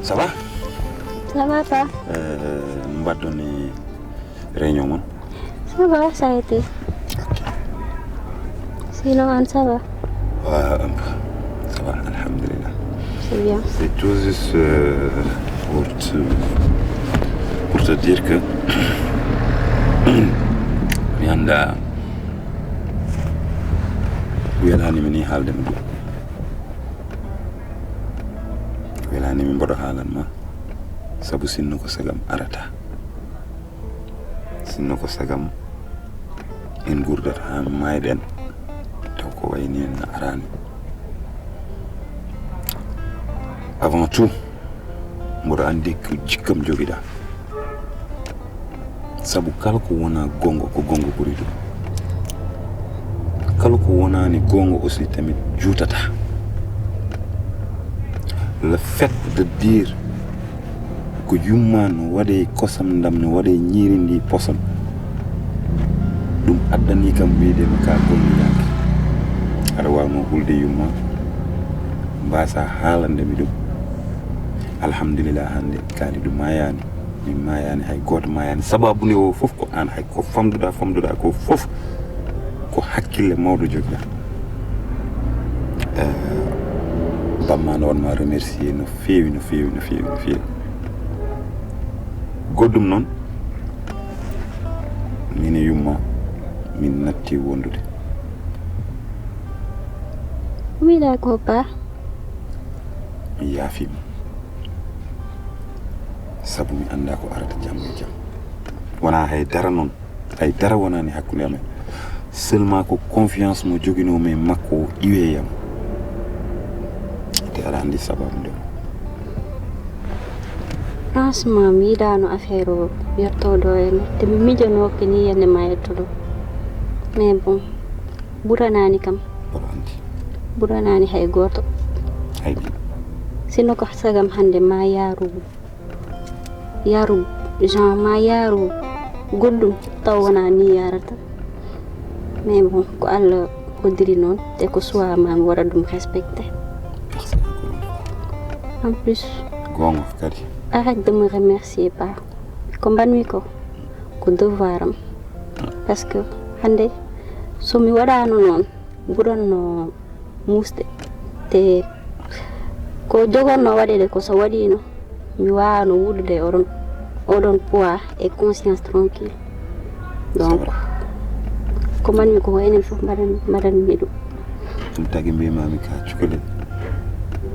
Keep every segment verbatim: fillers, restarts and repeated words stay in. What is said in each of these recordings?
Ça va? Ça va, Pa? Euh, no mbaɗɗon e réunion mon? Ça va, ça a été. Ok. Sinon, an, ça va? Ouais, un peu. Ça va, alhamdulillah. C'est bien. C'est tout juste, euh, pour te, pour te dire que mi annda, welaani mi ni haalde mo ɗum. Welaani mi mboɗo haalan ma, sabu sinno ko sagam arata. Sinno ko sagam en nguurdata haa maayɗen, taw ko wayi ni en araani. Avant tout, mboɗo anndi ko jikkam jogiɗa. Sabu kala ko wona gonga, ko gonga ɓuri ɗum. Kala ko wonani gonga aussi tamit juutata. Le fait de dire ko yumma no waɗe kosam ndam, no waɗe ñiiri ndi poson, ɗum addani kam wiyde mi ka gonga. Aɗa wawno hulde yumma, mbasa haalande mi ɗum. Alhamdulillah, hannde kaali ɗum mayani. Min mayani, hay gooto mayani. Sababu nde o fof ko an, hay ko famduɗa, famduɗa ko fof ko hakkille mawɗo jogiɗa. Eh, bamma no on ma remercier no feewi, no feewi, no feewi, no feewi. Goɗɗum noon, min e yumma, min natti wondude. Ko mbiɗa ko, Pa? Mi yaafima. Sabu mi annda ko arata janngo e jam. Wona hay dara noon, hay dara wonani hakkunde amen. Seulement ko confiance mo joginoomi e makko o iwi e yam. Te aɗa anndi sababu nde. Franchement, mi yiɗano affaire o yettoɗo en, te mi mijanooke ni yande ma yettuɗo. Mais bon, ɓuranani kam. Mboɗo anndi. Ɓuranani hay gooto. Hay ɗi. Sinno ko sagam hannde ma yaaru, yaaru Jean, ma yaaru goɗɗum, taw wona ni yarata. Mais bon, ko Allah hoddiri noon, te ko choix ma, mi waɗa ɗum respecté. Merci encore une fois. En plus, gonga kadi. Arrête de me remercier, Pa. Ko mbanmi ko, ko devoir am. Parce que hannde, so mi waɗano noon, ɓuranno muusde. Te ko jogorno waɗeede ko, so waɗiino, mi waawano wuudude e oɗon, oɗon poids e conscience tranquille. Donc, ko mbaɗmi ko, ko enen fof mbaɗan-, mbaɗanmi ɗum. Ɗum tagi mbiymaami ka cukalel,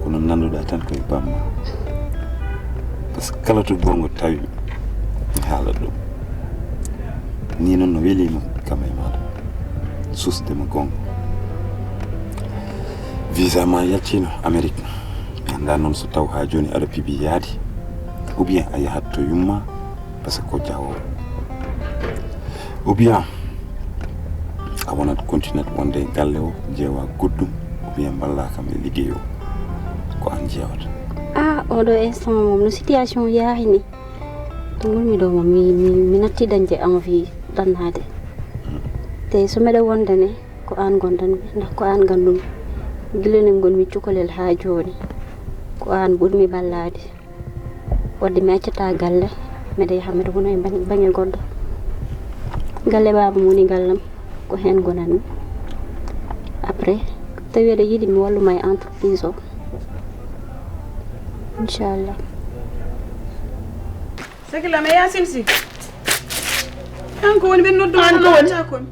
kono nanduɗa tan koye bamma. Par ce que kala to gonga tawi mi, mi haalat ɗum. Ni noon no welima kam e maɗa. Susde mo gonga. Visa ma yaltino Amérique. Mi annda noon so taw ha jooni aɗa pibi yaade. Ou bien a yahat to yumma, par ce que ko jaawo. Ou bien a wonat continuat wonde e galle o, jeewa goɗɗum, ou bien mballa kam e liggey o. Ko an jeewata. Ah, oɗo instant moom no situation yahi ni. To ngol mi ɗo mo, mi, mi, mi natti dañde envie ɗannaade. Te so meɗa wondane, ko aan ngondanmi, ndax ko aan nganndu-mi. Gila nde ngonmi cukalel haa jooni, ko aan ɓurmi ballaade. Wadde mi accata galle, Mbeɗa yaha, mbeɗa wona e baŋ-, baŋŋe goɗɗo. Galle baaba mo woni gallam, ko heen ngonatmi. Après, tawi aɗa yiɗi mi walluma e entreprise o, inchallah. Sehil am, e Yaasin si. An ko woni ɓe nodduma? An ko woni?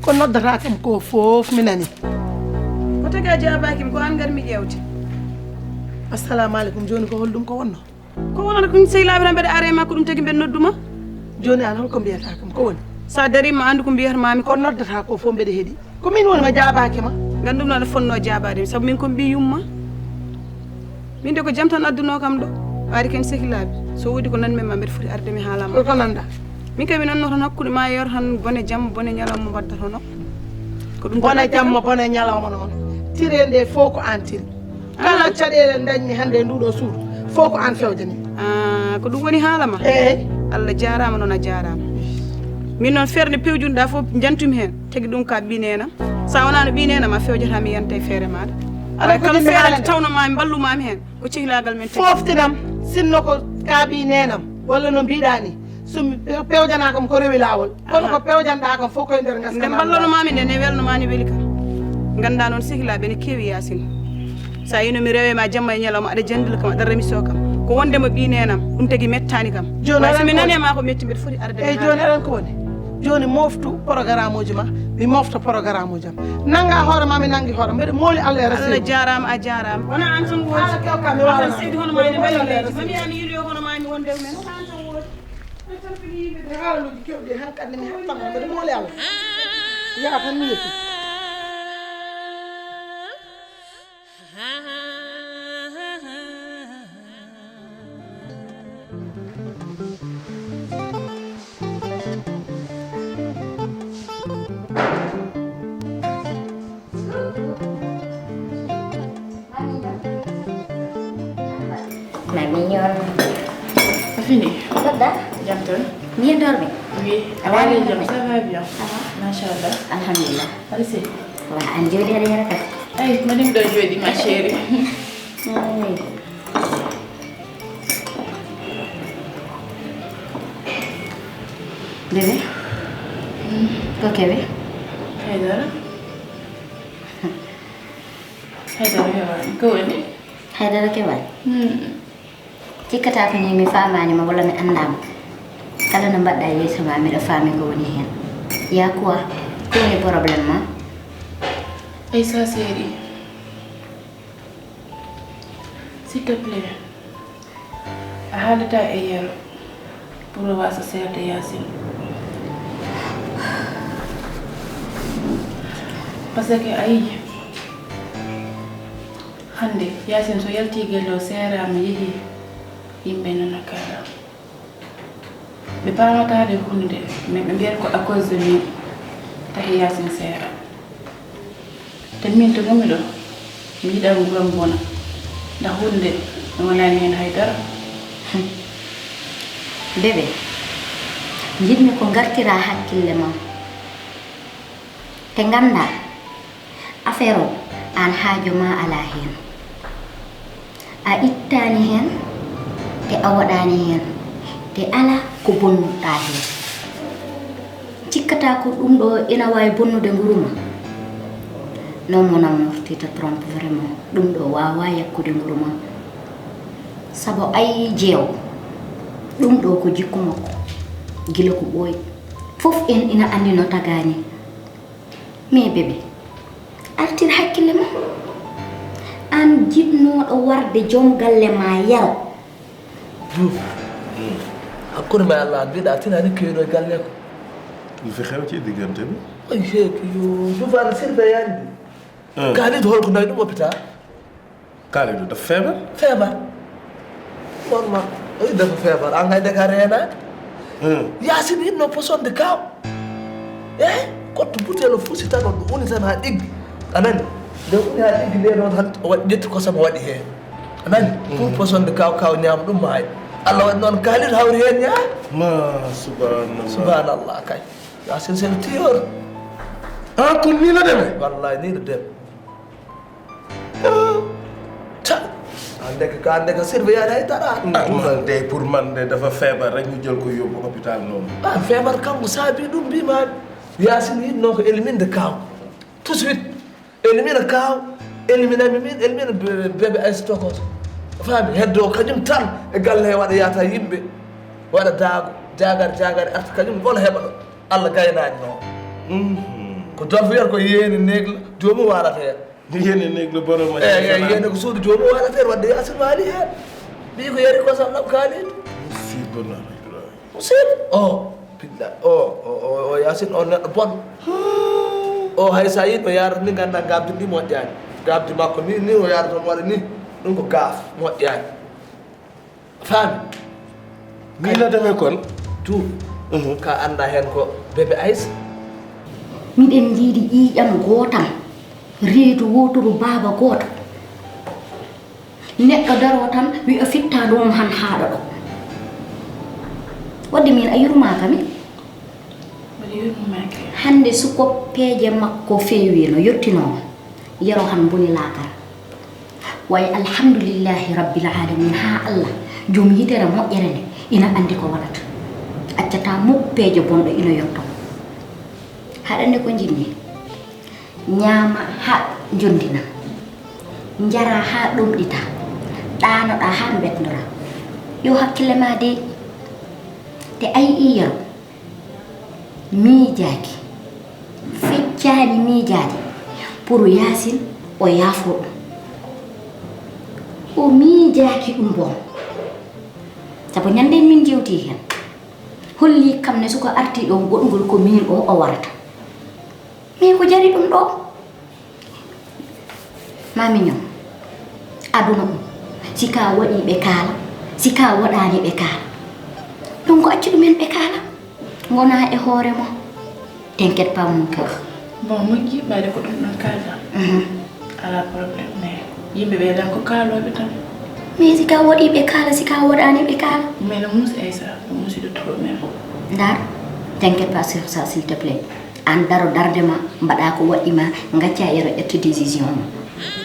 Ko noddata kam ko fof mi nani. Ko tagi a jaabaaki mi, ko an ngar mi ƴeewde. Assalamu aleykum, jooni ko holɗum ko wonno? Ko wonata ko sehilaaɓe tan mbeɗa are ma, ko ɗum tagi mbeɗa nodduma? Jooni an holko mbiyata kam, ko woni? Sa darima anndu ko mbiyata mami ko. Ko noddata ko fof mbeɗa heɗi. Ko min woni ma jaabaaki ma. Nganndu ɗum aɗa fonnoo jaabaade mi, sabu min ko mi ɓii yumma. Min de ko jam tan addunoo kam ɗo. Ɓaade ken sehilaaɓe. So woodi ko nanmi ma mbeɗa foti arde mi haala ma. Ko ko nanɗa? Min kay mi nanno tan hakkunde ma e yero tan bone jamma, bone ñalawma mbaɗda hono. Ko ɗum tan. Bone jamma, bone ñalawma noon. Tire nde fof ko an tiri. Kala caɗeele dañmi hannde e nduɗo suudu, fof ko an fewjani. Ah, ko ɗum woni haala ma? Eey. Allah jaaraama, noon a jaaraama. Min noon feere nde pewjunɗa fof jantumi heen. Tagi ɗum ka ɓii neenam. Sa wonano ɓii neenam, a fewjata mi yanta e feere maɗa. Alaa kala feere nde tawno ma mi mballuma mi heen, ko cehlaagal men tagi. Fooftinam, sinno ko ka ɓii neenam, walla no mbiɗa ni. So mi pe-, pewjanaa kam ko rewi laawol. Kono ko pewjanɗaa kam fof koye nder ngaska. Nde mballonoma mi nde, ne welnoma, ne weli kam. Ngannda noon sehilaaɓe ne keewi Yaasin. Sa yino mi rewe ma jamma e ñalawma, aɗa jandil kam, aɗa remiso kam. Ko wondema ɓii neenam, ɗum tagi mettani kam. Jooni way so mi nani e ma ko metti, mbeɗa foti arde. Eyi, jooni aɗa ko woni? Jooni moftu programme uji ma, mi mofta programme uji am. Nanga hoore ma, mi nangi hoore. Mbeɗa mooli Allah e Rasul. Allah jaaraama, a jaaraama. Wona an tan woodi. Ala kewka mi wala. Seydi hono ma ene mbaɗi leydi. Mami ami yilyo hono ma mi wonde men. Wona an tan woodi. Mi tampini yimɓe ɓe haalaaji kewɗi, hankadi mi heɓtama mbeɗa mooli Allah. Yaha tan mi yetti. Ma mignon. A fini? Mbaɗɗa? Jam tan? Bien dormi? Oui. A waali jam, ça va bien. Ça va? Machallah. Alhamdulillah. Aɗa selli? Wa, an jooɗi aɗa yara kadi? Ay, maɗum ɗo jooɗi, ma chérie. Ay. Bébé? Mm. Ko kewe? Haydara. Haydara hewaani. Ko woni? Haydara kewaani? Hmm. Cikkata ko ni mi faamaani ma walla mi anndaa ma. Kala no mbaɗɗa yeeso ma, miɗo faami ko woni heen. Ya quoi? Ko woni problème ma? Aïssa chérie. S'il te plaît. A haalata e Yero pour o wasa seerde Yaasin. Parce que a yii, hannde Yaasin so yalti gelle o seeraama yehi, yimɓe nana kaala. Ɓe paamataade huunde, mais ɓe mbiyata ko à cause de min tahi Yaasin seera. Te min to ngonmi ɗo, mi yiɗaa nguuram bona. Ndax huunde mi wonani heen hay dara. Bébé, njiɗmi ko ngartiraa hakkille ma. Te nganndaa, affaire o, aan haaju ma alaa heen. A ittaani heen, te a waɗaani heen, te alaa ko bonnuɗaa heen. Cikkataa ko ɗum ɗo ina waawi bonnude nguru ma? Non, mon amour, tu te trompes vraiment. Ɗum ɗo waawaa yakkude nguru ma. Sabu a yii jeewo, ɗum ɗo ko jikku makko, gila ko ɓooyi. Fof en ina anndi no tagaani. Mais bébé, artir hakkille ma. Aan jiɗnooɗo warde joom galle ma Yero. Diouf. Hmm. Hakkunde ma e Allah, an mbiɗa tinaani keewɗo e galle ko. Ɗum fi xew ci diggante bi. Ay, heeki, yo, Diouf, aɗa sirda yande. Hmm. Kaalid, holko nawi ɗum hôpital? Kaalidou dafa feebar? Feebar? Normal. Oyi dafa feebar, an hay ndeka reenaade. Hmm. Yaasin hinno posonde kaaw. Eh? Kottu butel o fusi tan, o uni tan haa ɗiggi. A nani? Nde uni haa ɗiggi nde noon tan, o waɗi, ƴetti kosam o waɗi heen. A nani? Hmm. Fof posonde kaaw, kaaw ñaama ɗum maayi. Allah waɗi noon Kaalidou hawri heen ñaama. Ma, subhanallah. Subhanallah kay. Yaasin c'est le tueur. Ah, ko nii la demee? Wallaay nii la demee. Ta-, Hannde ka, hannde ka surveillé hay dara. Ah, man de, pour man de, dafa feebar rek, ñu jël ko yóbbu hôpital noonu. Ah, feebar kam ko saabi ɗum, mbiimaami. Yaasin yiɗnoo ko éliminde kaaw. Tout de suite. Élimina kaaw, élimina mi min, élimina be-, bébé Aïssa Tokos. Faami, heddo kañum tan e galle he waɗa yaata yimɓe. Waɗa daago, jaagar, jaagar, arta kañum ngol heɓa ɗo. Allah gaynaani noon. Mhm. Ko Dolfo wiyata ko yeeni negla, joomum waalata heen. Yeeni negla, borom ma. Eey, eey, yeeni ko suudu joomum waalata heen, wadde Yaasin waali heen. Mbii ko yari kosam lam kaaliiɗo. Musiba nana Ibrahima. Musiba. O, billahi. O, o, o, o Yaasin, o neɗɗo bon. O hay so a yii ɗo yaarata ni, nganndaa ngamdi ndi moƴƴaani. Ngamdi makko ni, ni o yaarata mo waɗa ni. Ɗum ko gaaf, moƴƴaani. Faami? Ni no demee kon? Tout. Mhm. Ka anndaa heen ko bébé Aïssa. Miɗen njiidi ƴiiƴam gootam, reedu wooturu, baaba gooto. Neɗɗo daroo tan wi'a fittaandu mum han haaɗa ɗo. Wadde min a yurmaaka mi? Mbaɗa yurmaaki. Hannde sukoppeeje makko feewi no yottinoo, yero han mboni laakara. Way alhamdulillahi rabbil alamin, haa Allah, joom yitere moƴƴere nde, ina anndi ko waɗata. Accataa mukk peeje bonɗo ina yotto. Haɗa anndi ko njiɗmi? Ñaama haa njonndina, njara haa ɗomɗita, ɗaanoɗaa haa mbetndoraa. Yo hakkille maa deeƴ. Te a yi'ii Yero miijaaki, feccaani miijaade pour Yaasin o yaafoo ɗum. O miijaaki ɗum boom. Sabu ñannde min njewtii heen, hollii kam ne suka artii ɗoon goɗngol ko miin o, o warata. Mais ko jari ɗum ɗo? Ma miñam, aduna o, si ka waɗi ɓe kaala, si ka waɗaani ɓe kaala. Donc accu ɗumen ɓe kaala, ngona e hoore mo. T'inquiète pas, mon cœur. Bon, moƴƴi, ɓayde ko ɗum ɗon kaalɗa. Mhm. Alaa problème, mais yimɓe ɓe lan ko kaalooɓe tan. Mais si ka waɗi ɓe kaala, si ka waɗaani ɓe kaala. Mais no muusi Aïssa, no muusi ɗo trop même. Ndar, t'inquiète pas sur ça, s'il te plaît. Aan daro darnde ma, mbaɗa ko waɗɗi ma, ngacca Yero ƴetta décision mum.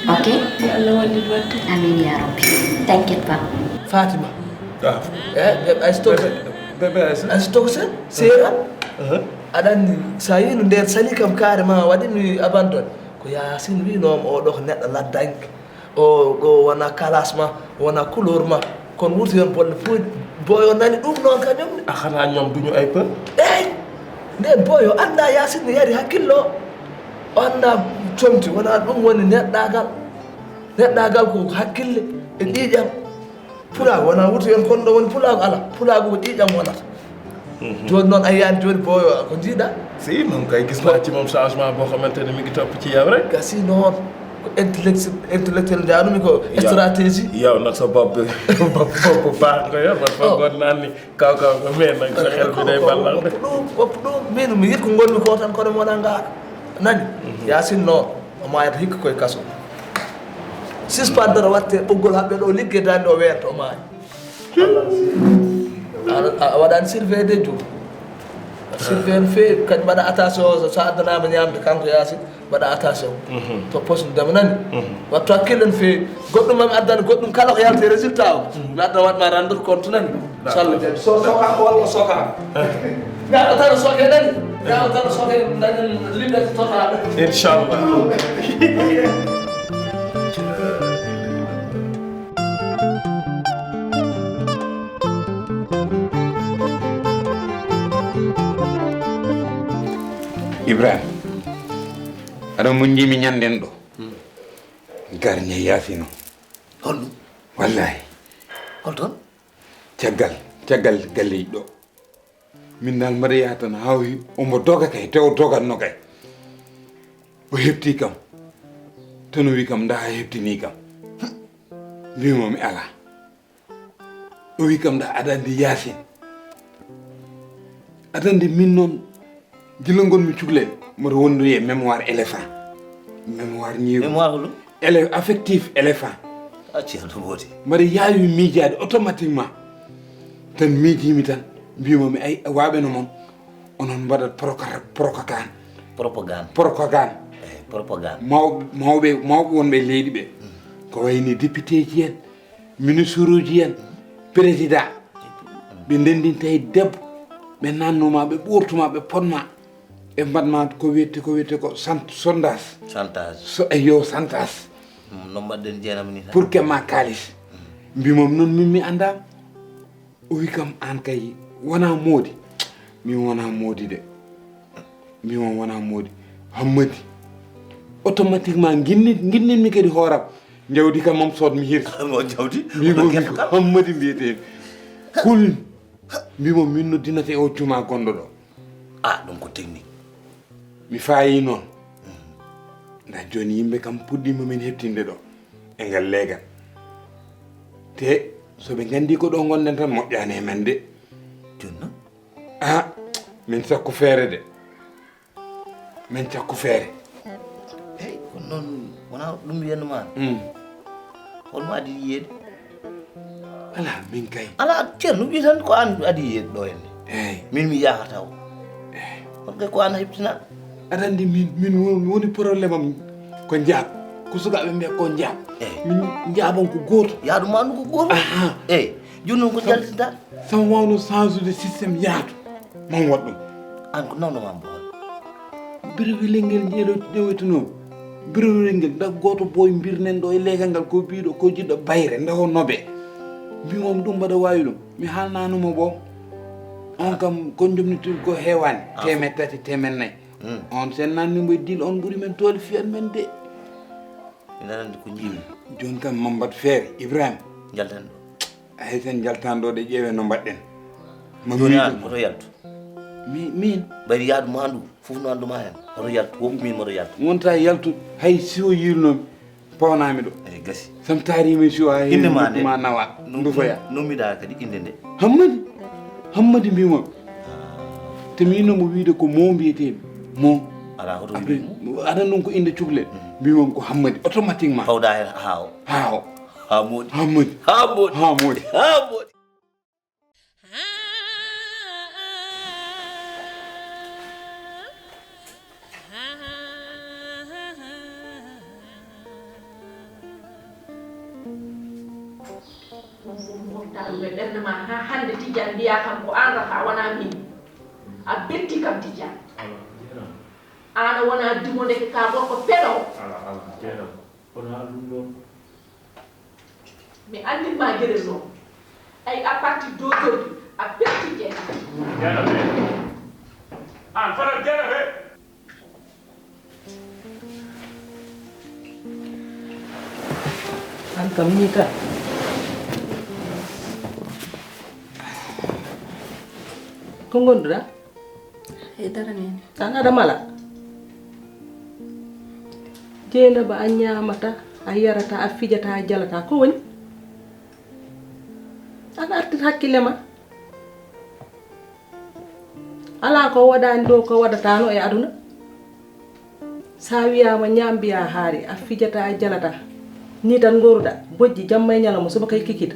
Ok? Yo Allah wallit waɗde. Amin ya Rabbi. T'inquiète pas. Fatima. Ah. Eh, bébé Aïssa Tokos. Bébé, bébé Aïssa. Aïssa Tokos, c'est, c'est elle. Uh-huh. Aɗa anndi, so a yii no ndeen sali kam carrément, waɗi mi abandonné. Ko Yaasin wiinoo mi, oɗo ko neɗɗo laddanke. O, o wona kalas ma, wona couleur ma. Kono wurti heen bolle puuyɗe. Boy o nani ɗum noon kañum ne. A xanaa ñoom duñu ay pël? Eey! Ndeen boy o anndaa Yaasin ne yari hakkillo. O anndaa comti, wona ɗum woni neɗɗaagal. Neɗɗaagal ko hakkille e ƴiiƴam. Pulaagu wona wuto yon kono ɗo woni pulaagu alaa. Pulaagu ko ƴiiƴam wonata. Mhm. Jooni noon a yiyaani jooni boy o ko njiiɗa? Si, noon kay gis naa ci moom changement boo xamante ne mi ngi topp ci yow rek. Gasi noon ko intellect-, intellectuel njaanumi ko. Yow. Stratégie. Yow nag sa bopp bi, bopp, bopp baax nga yor, man foog Oh. Woon naa ni kaw kaw nga, mais nag sa xel bi day ballal de. Woppu ɗum, woppu ɗum. Min mi yiɗ ko ngonmi ko tan kono mi wona ngaara. Nani? Mhm. Yaasin noon, o maayata hikka koye kaso. Suspendre watte ɓoggol haɓɓe ɗo ligge daande o weerta o maaya. A, a waɗaani surveillé de joom. Surveillé no feewi, kadi mbaɗa attention so, so addanaama ñaamde kanko Yaasin, mbaɗa attention. Mhm. To poste ndema nani. Mhm. Wattu hakkille no feewi. Goɗɗum mami addani goɗɗum kala ko yalti résultat o. Mhm. Mi adda waɗ ma rendre compte nani. D'accord. So Allah jaɓi. So soka walla soka. Eh. Ngaɗo tan soke nani. Ngaɗo tan soke nani liberté totale. Inchallah. Ibrahima, aɗa mo njiimi ñanden ɗo. Hmm. Garñe yaafino. Holɗum? Wallahi. Hol toon? Caggal, caggal galleeji ɗo. Min dal mbaɗa yaha tan haa o hi-, omo doga kay, te o dogatno kay. O heɓti kam. Tan o wi kam, ndaa a heɓtini kam. Mbimi mo mi alaa. O wi kam, ndaa aɗa anndi Yaasin. Aɗa anndi min noon, gila ngonmi cukalel, mboɗo wondude e mémoire éléphant. Mémoire ñiiru. Mémoire holo? Élé-, affectif éléphant. A ceerno Moodi. Mbaɗa yaawi miijaade automatiquement. Tan miijiimi tan, mbiymo mi, ay, waaɓe no mon, onon mbaɗat proka-, propagande. Propagande. Propagande. Eh, propagande. Maw-, mawɓe, mawɓe wonɓe e leydi ɓe. Mm. Ko wayni député ji en, Ministre uji en, président, ɓe ndenndinta e debbo, ɓe nannuma, ɓe ɓoortuma, ɓe potma, ɓe mbaɗma ko wiyete, ko wiyete ko sant-, sondage. Santage. So, e yo santage. Mm, no mbaɗɗen jeenam ni tan. Pour que ma kaalis. Mm. Mbimam noon min mi annda. O wi kam, "Aan kay wonaa moodi." Min wonaa moodi de. Mbimam wonaa moodi. Hammadi. Automatiquement nginni-, nginnitmi kadi hooram. Jawdi kam mam sood mi hirsi. Mo jawdi? Mbimam ko hammadi mbiyetee. Kul. Mbimam min noddinata e o cuma gonɗo ɗo. Ah, ɗum ko technique. Mi faayi noon. Nda jooni yimɓe kam puɗɗiima min heɓtinde ɗo e ngal leegal. Te so ɓe nganndi ko ɗo ngonɗen tan moƴƴaani e men de. Jooni noon? Ah, min sakku feere de. Min cakku feere. Eyi, kono noon wonaa ɗum wiyanno maa. Mm. Holmo adii yiyeede? Alaa, min kay. Alaa, Ceerno, ɗum wiyi tan ko aan adii yiyeede ɗo henne. Eyi. Min mi yaakata o. Eyi. Kono kay ko aan heɓtinaa. Aɗa anndi min, min won-, woni problème am ko njaab. Ko sukaaɓe mbiya ko njaab. Eyi. Min njaabam ko gooto. Yaadu maa ndu ko gooto. Aha. Eyi. Jooni noon ko jaltinta? Sama waawno changeude système yaadu. Mon waɗ ɗum. Aan ko nawno ma mbool. Birowelel ngel ƴeeɗo-, ƴeewtunoo. Birowelel ngel, nda gooto boy mbirnen ɗo e leegal ngal, ko biiɗo, ko jiɗɗo bayre, nda o nobe. Mbi on ɗum mbaɗa waawi ɗum. Mi haalnaano mo bo. On kam, ko njomnitin ko heewaani. Ah. Teemed tati, teemed nayi. Hmm. On sen nanni mbo e dil, on ɓuri men tool fiyat men de. Mi nanande ko njiimi. Jooni kam, ma mbaɗ feere, Ibrahima. Njalten ɗo. Hay sen njaltan ɗo de, ƴeewen no mbaɗɗen. Ma jooni miijo aan, ma. Hoto yaltu. Mi, min? Ɓayri yaadu maa ndu, fof no anndu maa heen. Hoto yaltu, wonko min moto yaltu. Wonta yaltu, hay si o yiilnoomi, pawnaa-mi ɗo. Eyi, gasi. Sam taariima si o haa innde maa nde? Ma nawa, no, ndufoya. No, no mbiɗa kadi innde nde? Hammadi. Hammadi mbiimo. Ah. Te mi inno mo wiide ko Mo mbiyetee-mi. Mo. Alaa hoto. Après, mbiy mo. Aɗa non ko innde cukalel. Mm. Mbiimo ko Hammadi, automatiquement. Pawda heen haa o. Haa o. Haa moɗi. Haa moɗi. Haa moɗi. Haa moɗi. Haa moɗi. Mofta ɗum e ɓernde ma haa hannde, Tijaan, mbiyaa kam ko aan rafa, wonaa miin. A betti kam, Tijaan. Aan a wonaa dimo, ndeke ka gorko peɗo. Ala, ala, jeenam. Kono haa ɗum ɗoon. Mi anndin ma geɗel noon. Ay, à partir d'aujourd'hui, a perti jeetati. Jeenam he. Aan faral jeenam he. Aan kam nii tan. Ko ngonduɗaa? Haydara nene. Aan aɗa mala? Jeynaba, a ñaamata, a yarata, a fijata, a jalata. Ko woni? Aan artir hakkille ma. Alaa ko waɗaani ɗo ko waɗataano e aduna. Sa wiyaama ñaam mbiyaa haari, a fijata, a jalata. Ni tan ngoruɗa, bojji jamma e ñalawma, subaka e kikiiɗe.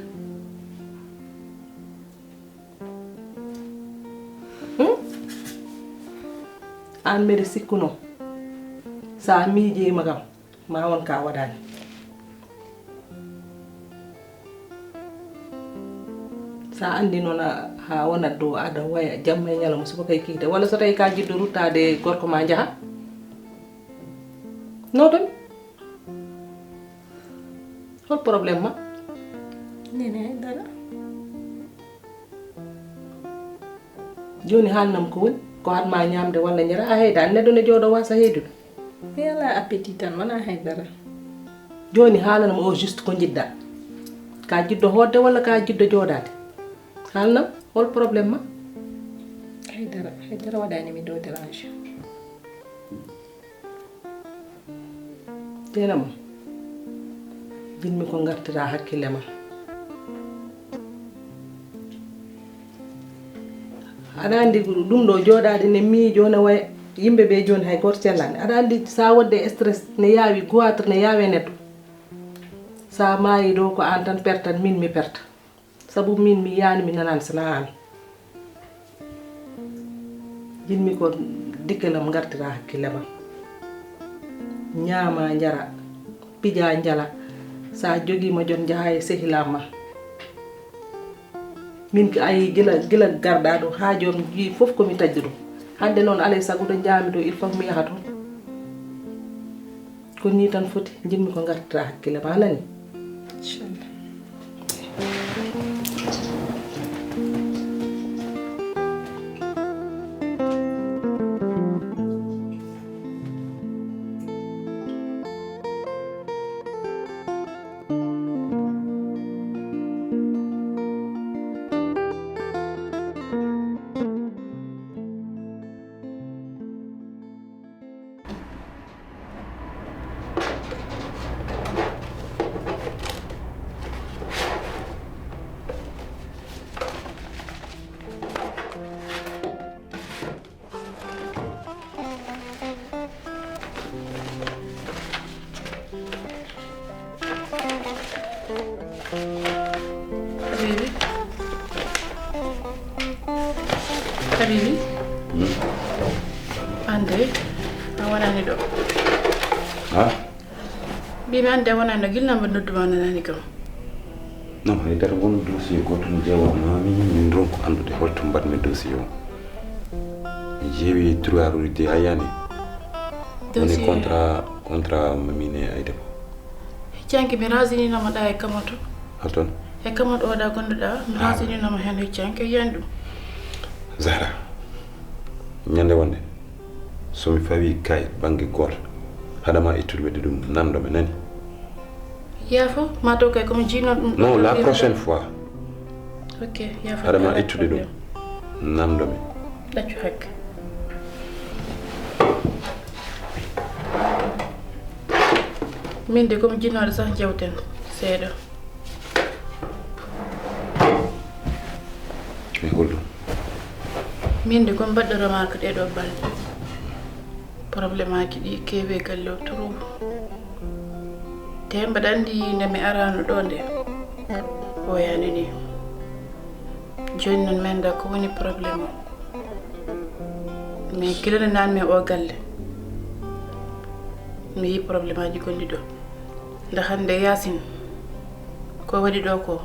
Hmm? Aan mbeɗa sikkuno, sa miijiima kam, ma won ka waɗaani. Sa anndi noon a, haa wonat ɗo aɗa waya jamma e ñalawma, subaka e kikiiɗe. Walla so tawi ka jiɗɗo ruttaade e gorko ma, njaha. No tan? Hol problème ma? Nene, hay dara. Jooni haalnam ko woni? Ko haɗ ma ñaamde walla njara? A heyda, neɗɗo ne jooɗo wasa heydude. Mi ala appétit tan, wona hay dara. Jooni haalanam au juste ko njiɗɗa. Ka jiɗɗo hootde walla ka jiɗɗo jooɗaade? Haalnam, hol problème ma? Hay dara, hay dara waɗaani mi ɗo dérange. Jeynaba, njiɗmi ko ngartira hakkille ma. Aɗa anndi ɗum ɗo jooɗaade ne miijo, ne waya yimɓe ɓe jooni hay gooto cellaani. Aɗa anndi sa wonde e stress ne yaawi, goitre ne yaawi e neɗɗo. Sa maayi ɗo ko aan tan pertan, min mi perta. Sabu min mi yiyaani, mi nanaani so na aan. Njiɗmi ko dikkelam ngartira hakkille ma. Ñaama, njara, pija, njala. Sa jogiima jon, njaha e sehilaa ma. Min ko ayi gila, gila garɗaa ɗo haa jooni, jii fof ko mi taƴde ɗum. Hannde noon alay sago ɗo njaami ɗo, il faut mi yaha toon. Ko nii tan foti, njiɗmi ko ngartata hakkille ma, a nani? Inchallah. Habibi. Habibi. Hmm? An de, a wonani ɗo. Ha? Mbimi an de, a wonani ɗo, gila mbaɗa noddu ma nanani kam. Non, haydara, won dossier gooto mo ƴeewanmaami, min ronku anndude holto mbaɗmi dossier o. Mi ƴeewi trois rue de, a yiyaani? Woni dossier contrat, contrat min e Aïda Ba. Heccanke mi rasininooma ɗa e Kamato. Hatton? E Kamato o ɗa gonɗo ɗa, mi rasininooma heen heccanke, yiyaani ɗum. Zahra, ñande wonde, so mi fawi kay bannge gooto, haɗa ma ittude wedde ɗum, nanndo mi nani. Yaafo, ma taw kay ko mi jiino ɗum. Non, la prochaine fois. Ok, yaafo. Haɗa ma ittude ɗum, nanndo mi. Ɗaccu hakke. Min de ko mi jiinooɗo sax, jewten seeɗa. E holɗum? Min de ko mi mbaɗɗo remarque ɗee ɗoo balɗe. Probléme aji ɗi keewi e galle o trop. Te mbaɗa anndi nde mi araano ɗo nde, ɓooyaani ni. Jooni noon mi anndaa ko woni probléme o. Mais gila nde naatmi e o galle, mi yii probléme aji gonɗi ɗo. Nde hannde Yaasin, ko waɗi ɗo ko,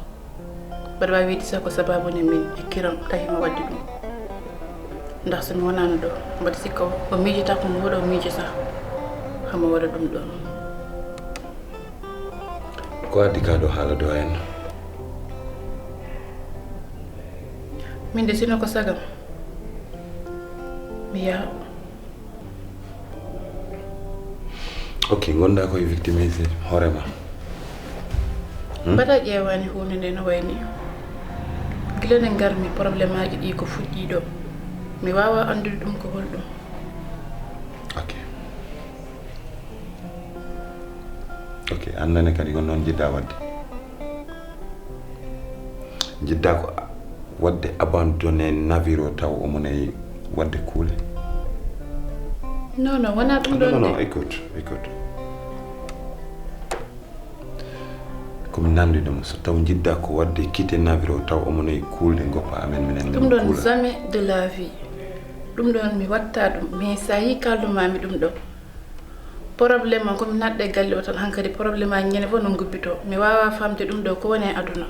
mbaɗa waawi wiide sax ko sabaabu ne min e Kiram tahi mo waɗde ɗum. Ndax so mi wonaano ɗo, mbaɗa sikka o, o miijata ko mi waɗa, o miija sax hamo waɗa ɗum ɗo. Ko addi ka ɗo haala ɗo henna? Min de, sino ko sagam, mi yaha. Ok, ngonɗa koye victimise hoore ma. Hmm? Mbaɗa ƴeewaani huunde nde no wayni. Gila nde ngarmi, probléme aji ɗi ko fuɗɗi ɗo. Mi waawa anndude ɗum ko holɗum. Ok. Ok, annane kadi ko noon njiɗɗa waɗde. Njiɗɗa ko waɗde abandonné navire o taw omo nayi waɗde kuule? Non, non, wonaa ɗum. Non, ɗon non, de. Non, écoute, écoute. Ko mi nanndi ɗum, so taw njiɗɗa ko waɗde quitté navire o taw omo nayi kuulde goppa amen, minen min kuula. Ɗum ɗon jamais de la vie. Ɗum ɗon mi watta ɗum, mais sa yi kalduma mi ɗum ɗo. Problème am ko mi naatde e galle o tan, hankadi problème aji ñande fof no ngubbitoo. Mi waawaa faamde ɗum ɗo ko woni e aduna.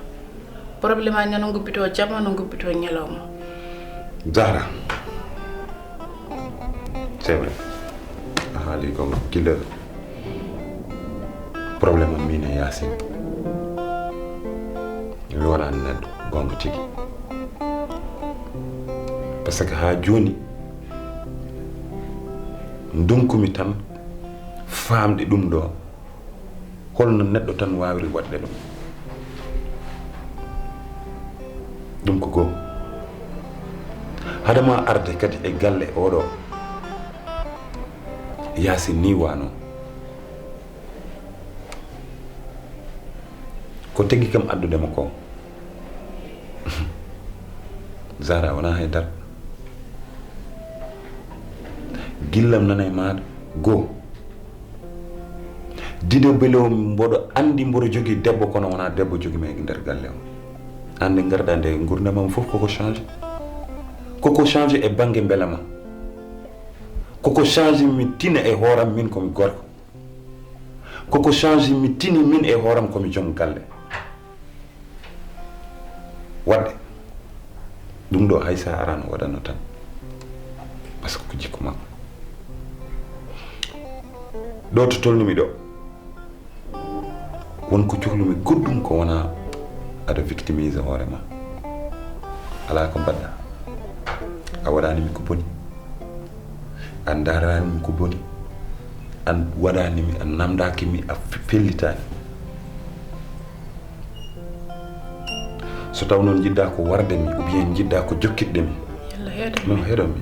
Problème aji no ngubbitoo jamma, no ngubbitoo ñalawma. Zahra, c'est vrai. A haali ko gila problème am min e Yaasin. Mi wonani neɗɗo goonga tigi. Parce que haa jooni, ndonkumi tan faamde ɗum ɗo, holno neɗɗo tan waawiri waɗde ɗum. Ɗum ko goo. Hade ma arde kadi e galle oɗo, Yaasin ni wano. Ko tegi kam addude mo ko. Zahra, wona hay dara. Gillam nana e maaɗa, goo. Dido belo mboɗo anndi mboɗo jogii debbo, kono wona debbo jogi mi e nder galle o. Annde ngarɗa nde, ngurdam am fof koko change. Koko change e bannge mbelama. Koko change mi tina e hooram min ko mi gorko. Koko change mi tini min e hooram komi joom galle. Waɗde ɗum ɗo hay sa arano waɗanno tan, par ce que ko jikku makko. Ɗo to tolnumi ɗo, won ko cuhlumi goɗɗum ko wona aɗa victimise hoore ma. Ala ko mbaɗɗa. A waɗani mi ko boni. A darani mi ko boni. A waɗani mi, a namdaki mi, a fellitani. So taw noon jiɗɗa ko warde mi ou bien jiɗɗa ko jokkitde mi, yalla heeɗo non heɗon mi.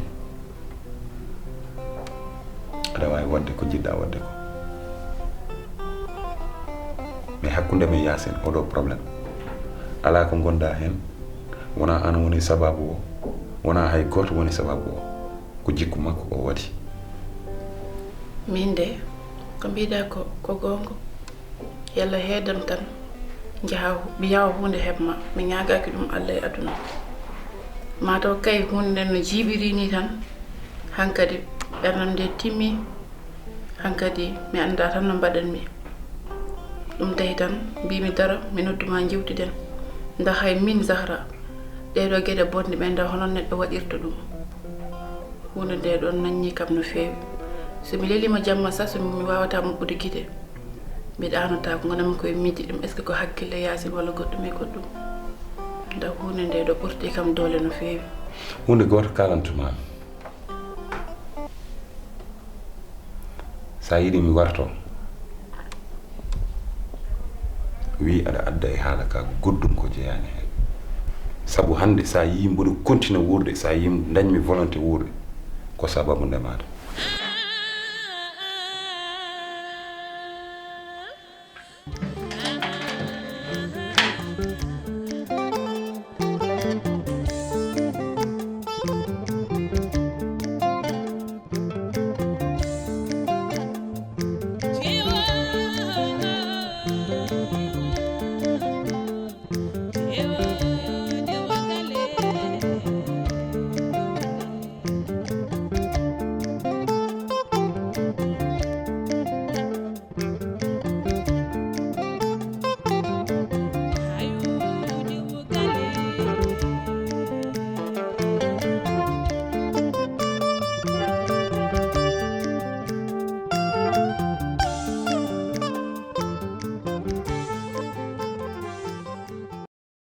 Aɗa wawi wadde ko jiɗɗa wadde ko, mais hakkunde men yasin oɗo problème, ala ko gonda hen. Wona an woni sababu o, wona hay goto woni sababu o, ko jikku makko o waɗi. Min de ko mbiɗa ko ko gonga. Yalla heedam tan, njaha mi yawa hunde heɓma. Mi ñaagaki ɗum Allah e aduna. Mataw kay hunde nden no jiiɓiri ni tan, hankadi ɓernam nde timmi. Hankadi mi annda tan no mbaɗanmi. Ɗum tahi tan mbimi daro mi nodduma jewtiden. Nda hay min Zahra, ɗeɗo geɗe bonɗe ɓe nda hono neɗɗo waɗirta ɗum. Hunde nde ɗon nanñi kam no feewi. So mi lelima jamma sa so mi wawata muɓɓude gite, mi ɗanotako, gonanmi koye miijde ɗum est ce que ko hakkille yasin walla goɗɗum e goɗɗum. Nda hunde nde ɗo ɓurti kam doole no feewi. Hunde goto kalantuma. Sa yiɗi mi warto, wi aɗa adda e haala ka goɗɗum ko jeeyani hen. Sabu hande sa yi mboɗo continue wuurde, sa yi dañmi volonté wuurde, ko sababu ndemade.